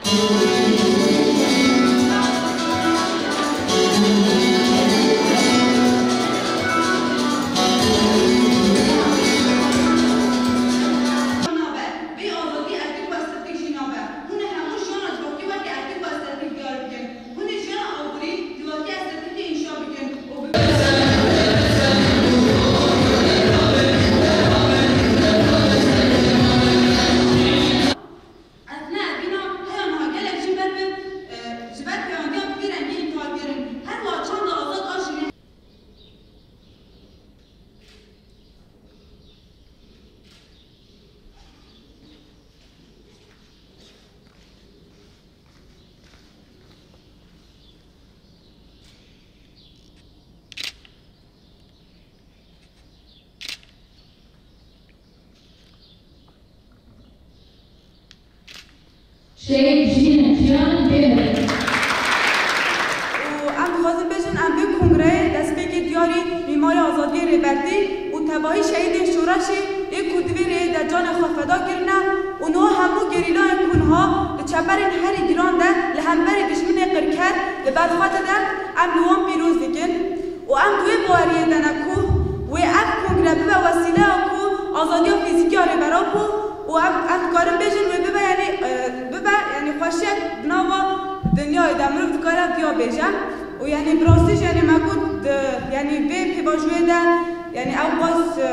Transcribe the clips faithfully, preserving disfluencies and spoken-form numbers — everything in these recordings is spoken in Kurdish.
Nabe, bê azadî erkek û estetîk jî nabe. Hûn ê hemû jiyana civakî weke erkek û estetîk diyar bikin. Hûn ê jiyana aborî, civakî, estetîkê înşa bikin û bi Ez ne evîna heya niha gelek jin ber bi, e, ji ber peyandiya bi vî rengî întihar kirin. Her wiha çanda azad a jinê. Şehîd Jîn Çiyan bê. Û em dixwazin bêjin, em vê kongreyê destpêkê diyarî mîmarê azadiyê Rêbertî û tevahî şehîdên şoreşê ê ku di vê rêyê de canê xwe feda kirine û niha hemû gerîlayên ku niha di çeperên herî giran de li hemberî dijminê qirker li ber xwe dide, em li wan pîroz dikin. Û em di wê baweriyê de ne ku wê ev kongre bibe wesîleya ku azadiya fîzîkî ya Rêber Apo û em, em dikarin bêjin wê bibe, yanî, e, bibe, yanî xweşiyek di nava dinyayê de mirov dikare viya bêje. Û yanî bi rastî jî, yanî me got, di, yanî vê pêvajoyê de, yanî ew qas, e,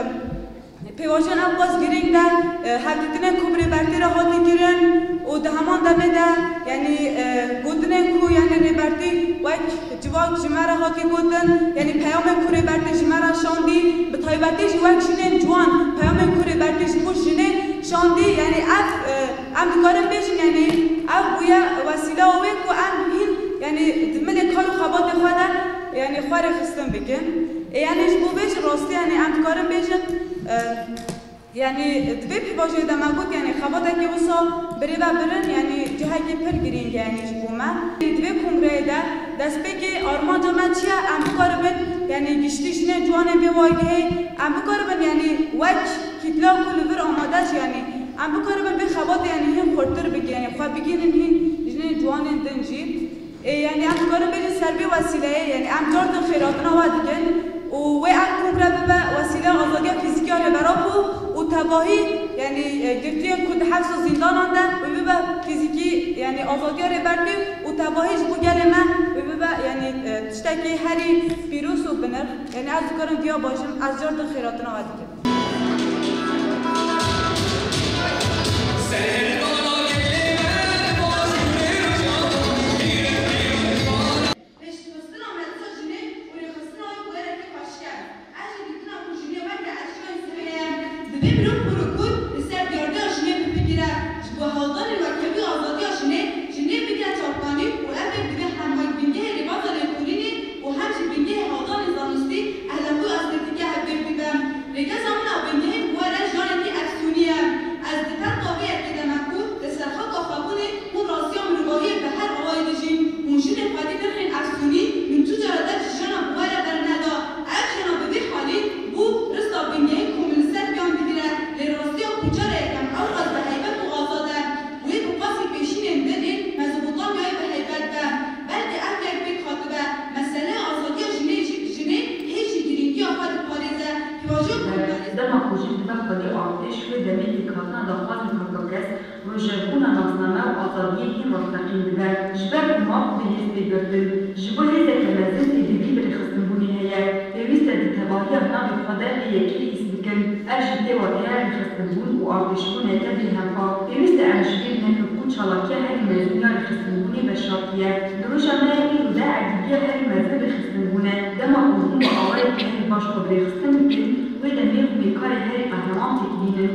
Pêvajoyên ew qas girîng de, e, hevdîtinên ku bi Rêbertî re hatî kirin û di heman demê de, yanî, e, gotinên ku, yanî, Rêbertî wek civak ji me re hatî gotin, yanî peyamên ku Rêbertî ji me re şandî, bi taybetî jî wek jinên ciwan peyamên ku Rêbertî ji bo jinê şandî, yanî ev, e, em dikarin bêjin, yanî ev bûye wesîleya wê ku em hîn, yanî, di milê kar û xebatê xwe de, yanî, xwe rêxistin bikin. Ê, yanî ji bo vê jî rastî, yanî em dikarin bêjin, e, yanî di vê pêvajoyê de me got, yanî xebatekî wisa bi rê ve birin, yanî cihekî pir girîng e, yanî ji bo me. Di vê kongreyê de destpêkê armanca me çi ye? Em bikaribin, yanî giştî jinên ciwanên vê wargehê, em bikaribin, yanî wek kîtla ku li vir amade ji, yanî em bikaribin vê xebatê, yanî hîn xurtir bikin, yanî xwe bigihînin hîn jinên ciwanên din jî. Ê, yanî em dikarin bêjin ser vê wesîleyê, yanî em cardin xêratina we dikin û wê ev kongre bibe wesîleya azadiya fîzîkî ya Rêber Apo û tevahî, yanî, e, girtiyên ku di hefs û zîndanan de wê bibe fîzîkî, yanî azadiya Rêbertî û tevahî ji bo gelê me wê bibe, yanî, e, tiştekî herî pîroz û binirx. Yanî ez dikarim viya bajim, ez cardin xêratina we dikim. Pêşxistina merza jinê û rêxistina wê bûyerekî xweşik e. Ez jî dîtina ku jinê weke ez jiyayî sibê ye. Divê mirov xwe li ku li ser diyardeya jinê bifikire. Ji bo hewldanên wekheviya azadiya jinê, jinê bike çavkanî û ev yek divê hem wek bingehê rêbaza lêkolînê û hem jî bingehê hewldanên zanistî, ehlaqî û estetîkê hevpêk bibe. Rêkeza min a bingehîn bi we re jiyanekî efsûnî ye. Ez di ferqa vê yekê de me ku li ser xaka xwebûnê hûn rastiya mirovahiyê bi her awayî dijîn. Hûn jinên xwedî nirxên efsûnî, min tu cara dev ji jiyana bi we re berneda. Ev jiyana bi vî halî bû rista bingehîn ku min li ser piyan digire. Lê rastiya ku cara yekem ew qas bi heybet û azad e. Wê bi qasî pêşînên din ên Mezopotamyayê bi heybet be. Belkî ev yek pêk hatibe. Meseleya azadiya jinê jî, jinê hê jî girîngiya xwe diparêze. Pêvajoya ku Dema ku jin dibe xwedî artêş, wê demê pêkhatina daxwazên Karkakes, rojevbûna nasname û azadiyê hîn rasteqîn dibe. Ji ber ku maf bi hêz tê girtin, ji bo hêzeke mezin êdî vî birêxistinbûnê heye. Pêwîst e di tevahiya navê xwe de vê yekê hîs bikin. Ev jî tê wateya rêxistinbûn û artêşbûneke bêhempa. Pêwîst e em ji bîr nekin ku çalakiya herî mezin ya rêxistinbûnê veşartî ye. Di roja me ya îro de erdîgiya herî mezin rêxistinbûn e. Dema ku hûn bi awayekî herî baş xwe bi rêxistin bikin, wê demê hûn ê karê herî qehreman pêk bînin.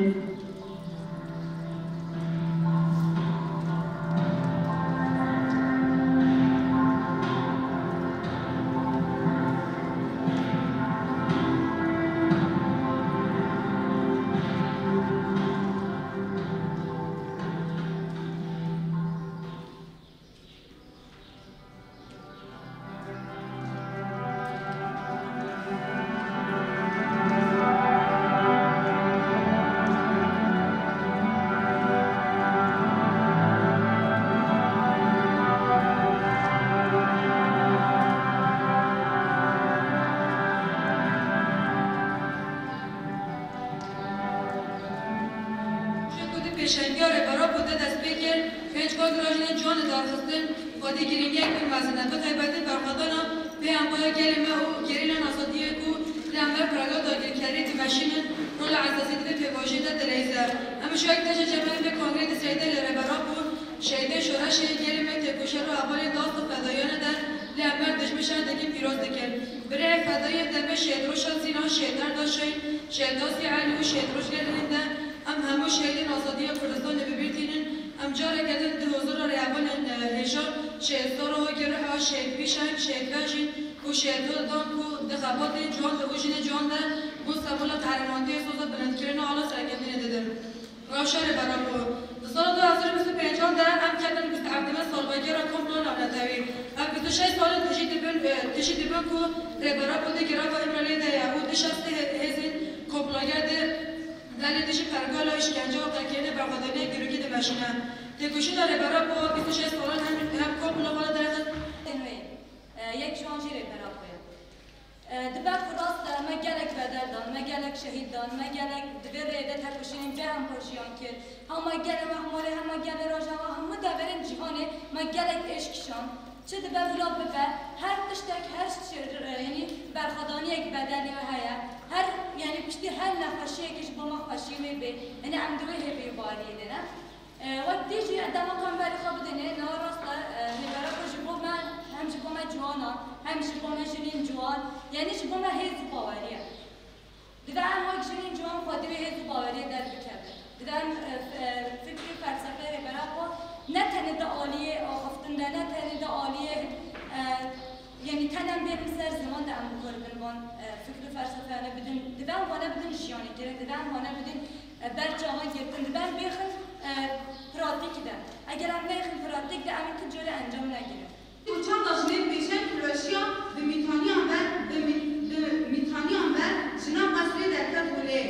Şengiya Rêber Apo de dest pê kir, pênc kongra jinên ciwan li dar xistin, xwedî girîngiyek pir mezin e. Bi taybetî berxwedana pêhemvaya gelê me û gerîlan azadiyê ku li hember pergala dagirkerî dimeşînin, rola esasî di vê pêvajoyê de dileyîze. Em ji wek beşê cem vê kongrê di seyde li Rêber Apo, şehîdê şoreşê gelê me, têkoşer û hevalên di asta fedayiyane de li hember dijmin şer degî pîroz dikin. Bi rêyê fedayiyên demê Şehîd Roşa Zîna, Şehîd Erda Şahin, Şehîd Asya Elî û Şehîd Rojgel Hênde, em hemû şehîdên azadiya Kurdistanê bi bîr tînin. Em careke din di huzura rêhevalên, e, hêja Şehîd Sara Hogî Riha, Şehîd Bîşeng, Şehîd Vejîn û Şehîd Hildan ku di xebatên ciwan de û jinên ciwan de bûn sembola qehremantiya soza bilindkirina ala serkeftinê didin. Rewşa Rêber Apo. Di sala du hezar û bîst û pêncan de em ketin bîst û hefteme salvegera komplo navnetewî. Ev bîst û şeş sal in tijî dibin, e, tijî dibin ku Rêber Apo di girava Îmraliyê de ye û di şestê hê-, hêzên komploger di belê dijî pergala îşkence û qirkirinê berxwedaniyek dîrokî dimeşîne. Têkoşîna Rêber Apo bîst û şeş salan hem, hem komplo xwe derxist. Wê, e, yek ji wan jî Rêber Apo ye. E, dibe ku rast e, me gelek bedel dan, me gelek şehîd dan, me gelek di vê rêyê de tekoşînên bêhempa jiyan kir. Hema gelê me Hemorê, hema gelê Rojava, hemû deverên cîhanê me gelek êş kişand. Çi dibe bila bibe, her tiştek, her şi-, e, yanî berxwedaniyek bedelî wê heye. Her, yanî piştî her nexweşiyekê ji bo me xweşiyê wê bê. Yanî em di wê hêvî û baweriyê de ne. E, wek tê jî dema ku em berê xwe bidinê, niha rast e, e, Rêber Apo ji bo me, hem ji bo me ciwanan, hem ji bo me jinên ciwan, yanî ji bo me hêz û bawerî ye. Divê em wek jinên ciwan xwe di wê hêz û baweriyê derbikevin. Divê em, e, f-, e, fikr û felsefeya Rêber Apo ne tenê di aliyê axiftin de, ne tenê di aliyê, e, Yanî tenem bênim ser ziman de em bi xwe re bin van, e, fikr û felsefeyane bidin, divê em vane bidin jiyanê kirin, divê em vane bidin, e, ber çavan girtin, divê em bêxin, e, pratîk de. Eger em neyxin pratîk de, em ê tu cure encam negirin. Û çanda jinên pêşeng firoşiya bi mîtaniyan ve, bi mî-, bi mîtaniyan ve jinan qesrê derket holê.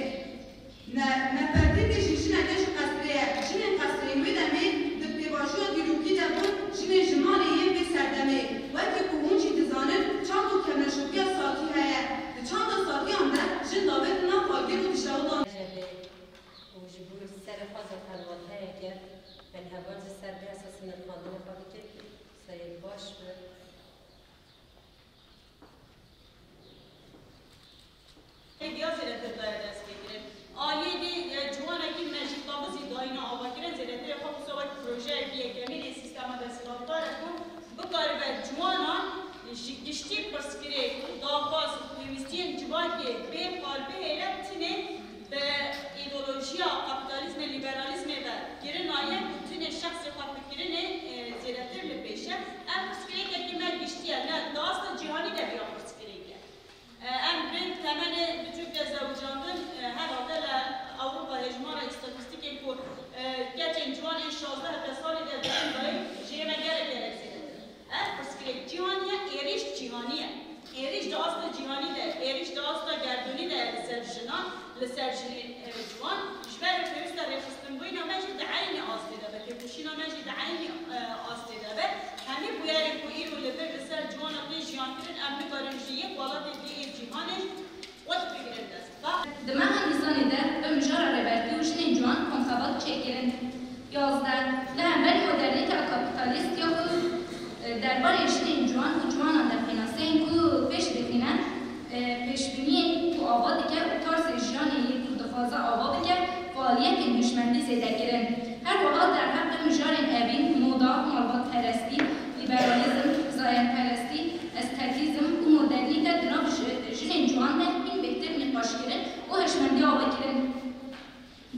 Me, me pertî tê jî jineke ji qesrê ye. Jinên qesrê wê demê di pêvajoya dîrokî de bûn jinên ji malê yên vê serdemê. Wekî ku hûn jî dizanin, çand û kevneşopiya satî heye. Di çanda satiyan de jin davêtin nav agir û dişewilan. Û ji bo serê xwe zêde helwateyeke, em heval ji ser vê esasî nirxandina xwe bikin, serê baş be. Hêviya zêdetir daye destpêkirin. Aliyê vê, e, ciwanekî me jî tabizî dayîna avakirin, zêdetirê xwe wisa wek projeyekî yekemîn ê sîstema desthilatdar e ku bikaribe ciwanan ji giştî pirsgirêk, daxwaz û pêwîstiyên civakê bê xwar bihêle tinê bi îdeolojiya kapîtalîzmê, lîberalîzmê ve kirina ye ku tinê şexsê xwe fikirinê, e, zêdetir li pêş e. Ev pirsgirêkekî me giştî ye, ne di asta cîhanî de vîya pirsgirêk e. E, em bên temenê biçûk de zewicandin, e, herhalde li Ewropa hejmara îstatîstîkên ku, e, keçên ciwan ên şazdeh heta salî de dikin dayik jê me gelek gelek zêdetir. Ev pirsgirêk cîhanî ye, êrîş cîhanî ye. Êrîş di asta cîhanî de, êrîş di asta gerdûnî de ye li ser jinan, li ser jinên, e, ciwan. Ji ber wê pêwîst e rêxistinbûyîna me jî di eynî astê de be, têkoşîna me jî di eynî, e, astê de be. Hemî bûyerên ku îro li vir li ser ciwana tê jiyankirin, em nikarin ji yek welatê dî ê cîhanê xwe bigirin dest. Di meha Nîsanê de bi mijara rêbertî û jinên ciwan konxebat çêkirin. Yazdeh. Li hemberî modernîteya kapîtalîst ya ku, e, derbarê jinên ciwan û ciwanan de pênaseyên ku pêş dixîne, e, pêşbîniyên ku ava dike û tarzê jiyanê yê ku dixwaze ava bike, faaliyetên hişmendî zêde kirin. Her wiha derheq bi mijarên evîn, moda, malbatperestî, lîberalîzm, zayenperestî, estetîzm û modernîte di nav ji-, jinên ciwan de hîn bêhtir nîqaş kirin û hişmendî ava kirin.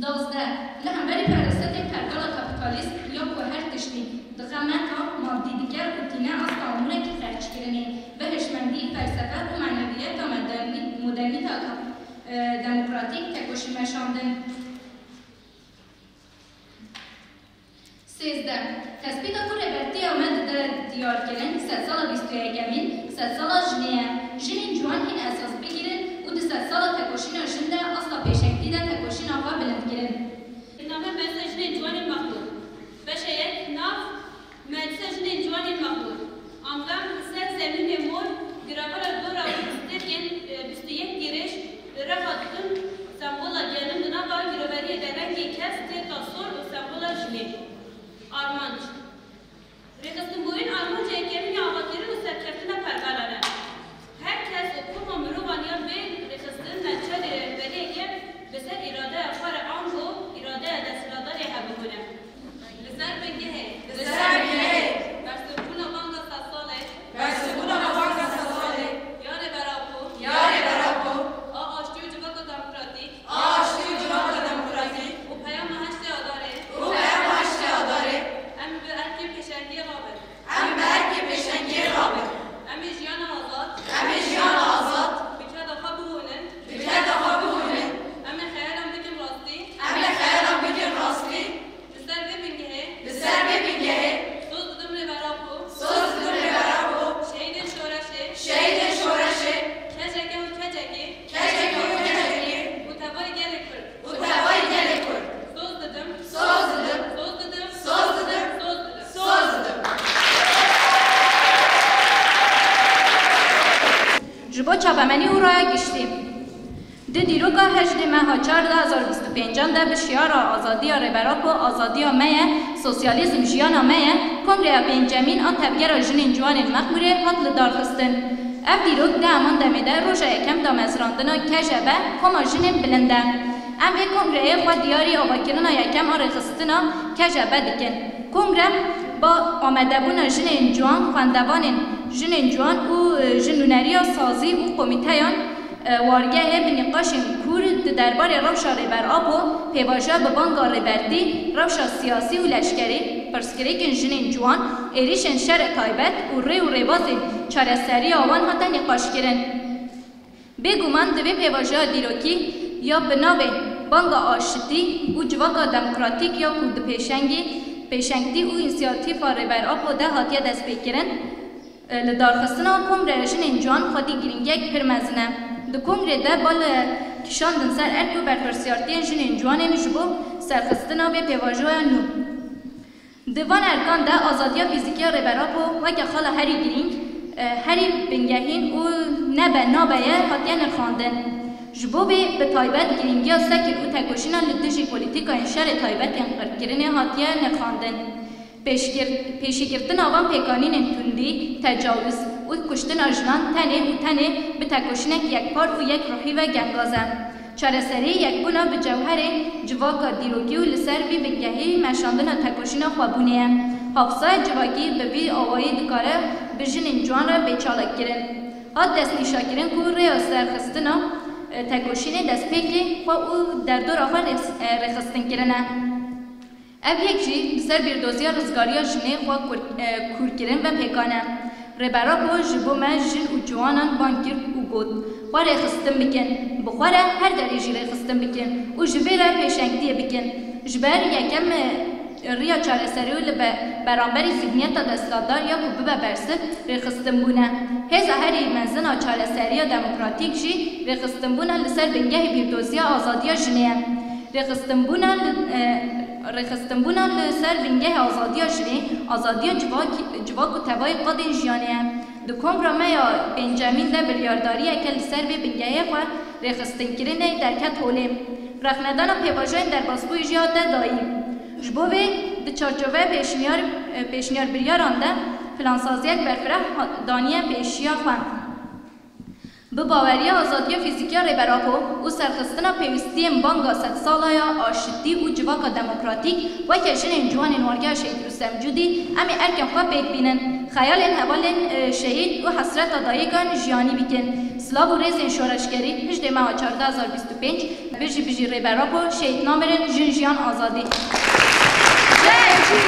Duwazdeh. Li hemberî perestiyên pergala kapîtalîst ya ku her tiştî dixe meta, madî dike û tîne asta amûrekî xerckirinê, bi hişmendî, felsefe û maneviyeta modernî-, modernîta kap-, e, demokratîk tekoşî meşandin. Sêzdeh. Tespîta ku rêbertiya me dide diyarkirin, sedsala bîst û yekemîn, sedsala jinê ye. Jinên ciwan hîn esas bigirin û di sedsala tekoşîna jin de asta pêşengtî de tekoşîna xwe bilind kirin. Name Meclisa Jinên Ciwanên Mexdûr. Beşa yek, nav, Meclisa Jinên Ciwanên Mexdûr. Amblem li ser zemînê mor, giravera dora û stêrkên, e, bîst û yek tîrêj, li rexa didin, sembola genim di nava giroveriyê de rengê kes tê tasor û Armanc. Rêxistinbûyîn armanca yekemîn ya avakirin û serkeftina pergalan e. Her kes û koma mirovan ya bên rêxistin merkezê rehberiyê ye, li ser îradeya xwe re ango îradeya desthilatdarê hebûbûne. Li ser bingehê. Li ser bingehê. Bersivbûna banga sedsalê. Bersivbûna banga sedsalê. Ya Rêber Apo. Ya Rêber Apo. A aştî û civaka demokratîk. A aştî û civaka demokratîk. Û peyama heştê Adarê. Û peyama heştê Adarê. Em bi erkê pêşengiyê rabin. Em bi erkê pêşengiyê rabin. Em ê jiyana azad. Em ê jiyana azad. Bi keda xwe bihûnin. Bi keda xwe bihûnin. Em ê xeyalan bikin rastî. Em ê xeyalan bikin rastî. Li ser vê bingehê. Li ser vê bingehê. Soz didim Rêber Apo. Soz didim Rêber Apo. Şehîdên şoreşê. Şehîdên şoreşê. K C K û K C Kê. K C K û K C Kê. Û tevayê gelê Kurd. Û tevayê gelê Kurd. Soz didim. Soz didim. Soz didim. Soz didim. Soz didim. Soz didim. Ji bo çapemenî û raya giştî. Di dîroka hejdê meha çar du hezar bîst û pêncan de bi şiara Azadiya Rêber Apo, azadiya me ye, sosyalîzm jiyana me ye, Kongreya pêncemîn a Tevgera Jinên Ciwanên Mexmûrê hat lidarxistin. Ev dîrok di heman demê de roja yekem damezrandina K J B, Koma Jinên Bilind e. Em vê kongreyê xwe diyarî avakirina yekem a rêxistina K J B dikin. Kongre ba amadebûna jinên ciwan, xwendevanên jinên ciwan û, e, ji nûneriya sazî û komîteyan, e, wargehê bi nîqaşên kûr di derbarê rewşa Rêber Apo, pêvajoya bi banga rêbertî, rewşa siyasî û leşkerî, pirsgirêkên jinên ciwan, êrîşên şerê taybet û rê û rêbazên çareseriya wan hate nîqaşkirin. Bêguman di vê pêvajoya dîrokî ya bi navê Banga Aşitî û Civaka Demokratîk ya ku di pêşengî, pêşengtî û însiyatîfa Rêber Apo de hatiye destpêkirin, lidarxistina Kongreya Jinên Ciwan xwedî girîngiyek pir mezin e. Di kongrê de bal kişandin ser erk û berpirsiyartiyên jinên ciwanên ji bo serxistina vê pêvajoya nû. Di van erkan de azadiya fîzîkî ya Rêber Apo weke xala herî girîng, e, herî bingehîn û nebe nabe ye hatiye nirxandin. Ji bo vê bi taybet girîngiya sekir û tekoşîna li dijî polîtîkayên şerê taybet yên qirtkirinê hatiye nirxandin. Pêşgir-, pêşîgirtina van pêkanînên tundî, tecawuz û kuştina jinan tenê û tenê bi tekoşînek yekpar û yekruhî ve gengaz e. Çareseriyê yekbûna bi cewherê civaka dîrokî û li ser vî bingehî meşandina tekoşîna xwebûnê ye. Hafizaya civakî bi vî awayî dikare bi jinên ciwan re bê çalakkirin. Hat destnîşakirin ku rêya serxistina, e, tekoşînê destpêkê xwe û derdora xwe rêx-, e, rêxistin kirine. Ev yek jî li ser bîrdoziya rizgariya jinê xwe kur-, e, kûrkirin ve pêkan e. Rêber Apo ji bo me jin û ciwanan bang kir û got, xwe rêxistin bikin, bi xwe re her derê jî rêxistin bikin û ji vê re pêşengtiyê bikin. Ji ber yekem, e, riya çareserî û li be-, beramberî zîhniyeta desthilatdar ya ku bibe bersiv, rêxistinbûn e. Hêza herî mezin a çareseriya demokratîk jî rêxistinbûna li ser bingehê bîrdoziya azadiya jinê ye. Rêxistinbûna li, e, rêxistinbûna li ser bingehê azadiya jinê, azadiya civak, civak û tevayê qadên jiyanê ye. Di kongra me ya pêncemîn de biryardariyeke li ser vê bingehê xwe rêxistinkirinê derket holê. Rexnedana pêvajoyên derbasbûyî jî hate dayîn. Ji bo vê di çarçoveya pêşniyar, e, pêşniyar biryaran de plansaziyek berfireh ha-, daniye pêşiya xwe. Bi baweriya azadiya fîzîkî ya Rêber Apo û serxistina pêwîstiyên banga sedsala ya aşitî û civaka demokratîk weke jinên ciwanên wargeha Şehîd Rûstem Cûdî, em ê erkên xwe pêk bînin. Xeyalên hevalên, e, şehîd û hesreta dayikan jiyanî bikin. Silav û rêzên şoreşgerî, hejdê meha çar du hezar bîst û pênc, bijî bijî Rêber Apo, şehîd namirin, jin jiyan azadî. Jin, jin,